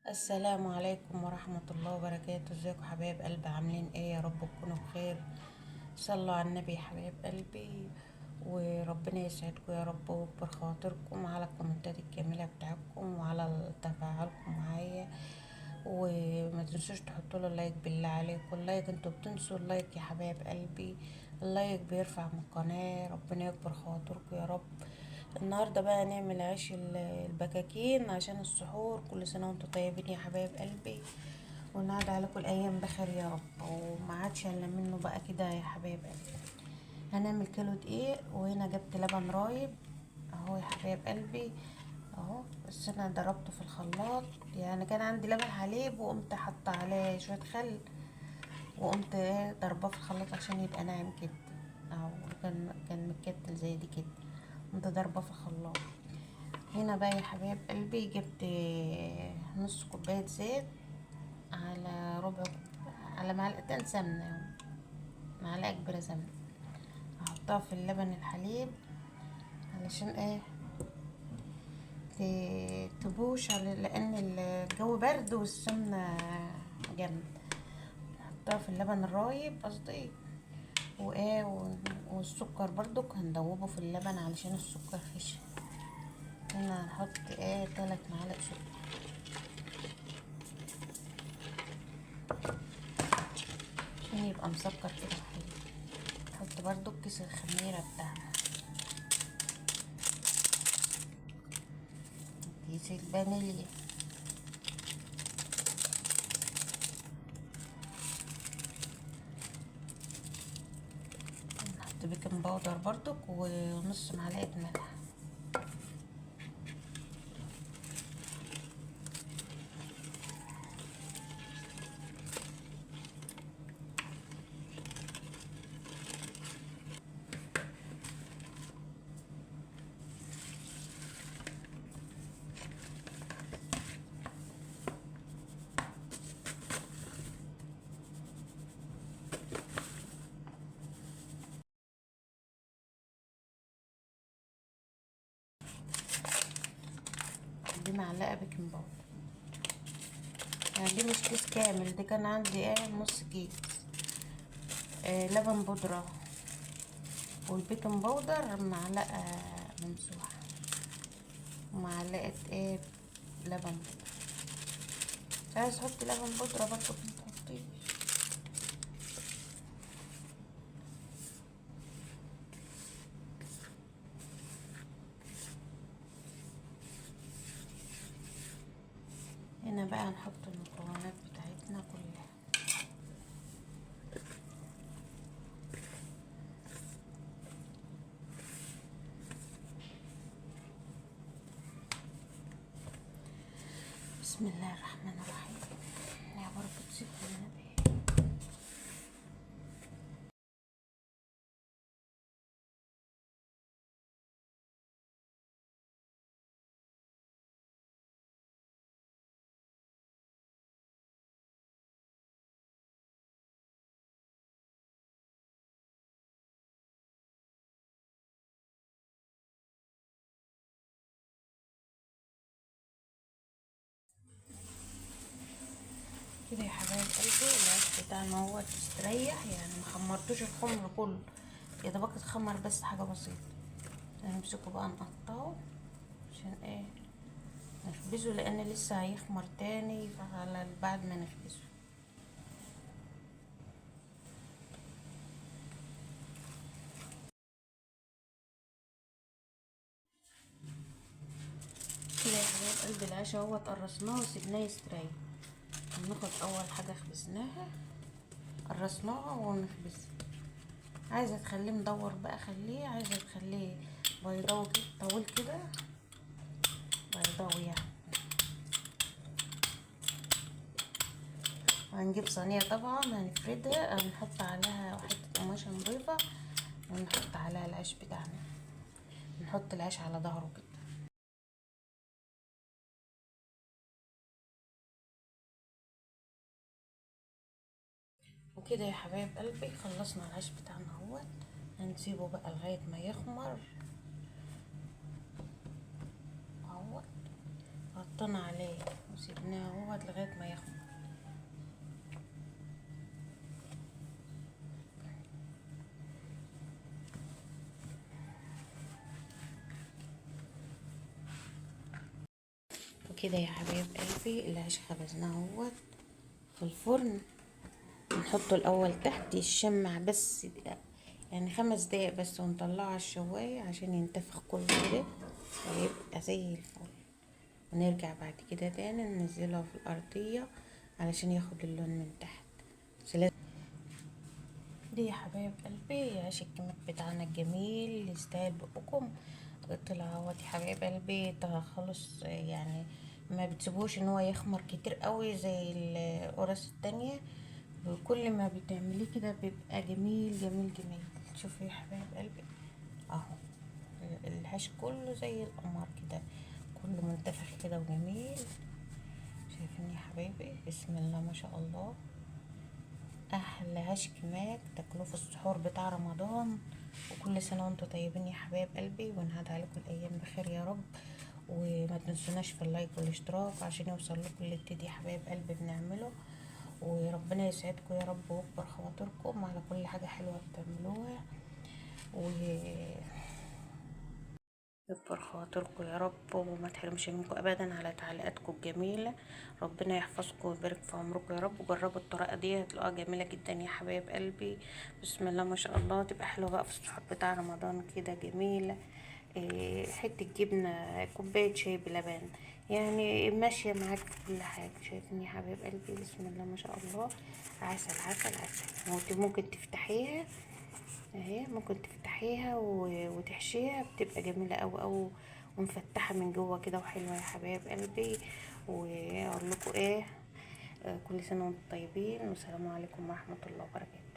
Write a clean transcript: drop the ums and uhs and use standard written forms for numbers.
السلام عليكم ورحمة الله وبركاته. ازيكم حبايب قلبي؟ عاملين ايه؟ يا رب تكونوا بخير. صلوا على النبي يا حبايب قلبي، وربنا يسعدكم يا رب ويكبر خواطركم على الكومنتات الجميلة بتاعتكم وعلى تفاعلكم معايا. وما تنسوش تحطوا له like، بالله عليكم ال like، انتوا بتنسوا ال like يا حبايب قلبي. ال like بيرفع من القناة، ربنا يكبر خواطركم يا رب. النهارده بقى نعمل عيش البكاكين عشان السحور. كل سنة وانتم طيبين يا حبايب قلبي، ونعد عليكم الايام بخير يا رب، وما عادش الا منه بقى كده يا حبايب قلبي. هنعمل كيلو دقيق، وهنا جبت لبن رايب اهو يا حبايب قلبي اهو، بس انا ضربته في الخلاط. يعني كان عندي لبن حليب وقمت حاطه عليه شوية خل، وقمت ضرباه في الخلاط عشان يبقى ناعم كده اهو. كان متكتل زي دي كده، قمت ضرباه في الخلاط. هنا بقى يا حبايب قلبي جبت نص كوباية زيت على ربع، على معلقتين سمنه، معلقه كبيرة سمنه، هحطها في اللبن الحليب علشان ايه تبوش، على لان الجو برد والسمنه جامد. نحطها في اللبن الرايب قصدي، وايه والسكر برضو هندوبه في اللبن علشان السكر خشن. هنا هنحط ايه 3 معالق سكر. عشان يبقى مسكر كده حلو. نحط برضو كيس الخميره بتاعنا، كيس الفانيليا، نحط baking powder برضو، ونص معلقه ملح. دي معلقه baking powder، يعني دي مش كيس كامل، دي كان عندي ايه نص كيس لبن بودره، وال baking powder معلقه ممسوحة، ومعلقة ايه لبن بودره. عايز تحطي لبن بودره برضو تحطيه. هنا بقى هنحط المكونات بتاعتنا كلها. بسم الله الرحمن الرحيم، يا بركة سيدنا النبي. كده يا حبايب قلبي العيش بتاعنا هو تستريح، يعني ما خمرتوش الخمر كله، يا دوبك اتخمر بس حاجة بسيطة. هنمسكه بقى نقطعه عشان ايه نخبزه، لان لسه هيخمر تاني على بعد ما نخبزه. كده يا حبايب قلبي العيش اهو اتقرصناه وسيبناه يستريح. هناخد اول حاجة خبزناها، قرصناها ونخبزها. عايزه تخليه مدور بقى خليه، عايزه تخليه بيضاوي كده طويل كده بيضاوي يعني. هنجيب صينية طبعا هنفردها، هنحط عليها حتة قماشة نضيفه، ونحط عليها العيش بتاعنا، نحط العيش على ظهره كده. وكده يا حبايب قلبي خلصنا العيش بتاعنا اهوت. هنسيبه بقى لغاية ما يخمر اهوت، غطينا عليه وسيبناه اهوت لغاية ما يخمر. وكده يا حبايب قلبي العيش خبزناه اهوت في الفرن. نحطه الاول تحت يشمع بس يعني 5 دقايق بس، ونطلعه على الشوايه عشان ينتفخ كله كده ويبقى زي الفل. ونرجع بعد كده تاني ننزله في الارضية علشان ياخد اللون من تحت. دي يا حبايب قلبي عيش الكمك بتاعنا الجميل اللي يستاهل بقكم. طلع اهوت يا حبايب قلبي خالص، يعني ما بتسيبوش ان هو يخمر كتير قوي زي القرص التانية. وكل ما بتعمليه كده بيبقى جميل جميل جميل. شوفوا يا حبايب قلبي اهو العيش كله زي القمر كده، كله منتفخ كده وجميل. شايفين يا حبايبي؟ بسم الله ما شاء الله. احلى عيش كماك تاكلوه في السحور بتاع رمضان. وكل سنة وانتم طيبين يا حبايب قلبي، ونعاد عليكم الايام بخير يا رب. وما تنسوناش في اللايك والاشتراك عشان يوصل لكم اللي جديد يا حبايب قلبي بنعمله. وربنا يسعدكم يا رب ويكبر خواطركم على كل حاجة حلوة بتعملوها، و يكبر خواطركم يا رب، وما تحرمش منكم ابدا على تعليقاتكم الجميلة. ربنا يحفظكم ويبارك في عمركم يا رب. وجربوا الطريقة دي هتلاقوها جميلة جدا يا حبايب قلبي. بسم الله ما شاء الله، تبقى حلوة بقى في السحور بتاع رمضان كده جميلة. حتة جبنه، كوباية شاي بلبن، يعني ماشية معاك في كل حاجة. شايفين يا حبايب قلبي؟ بسم الله ما شاء الله، عسل عسل عسل. ممكن تفتحيها اهي، ممكن تفتحيها وتحشيها، بتبقى جميلة قوي قوي ومفتحه من جوه كده وحلوه يا حبايب قلبي. واقول لكم ايه، كل سنة وانتم طيبين، والسلام عليكم ورحمة الله وبركاته.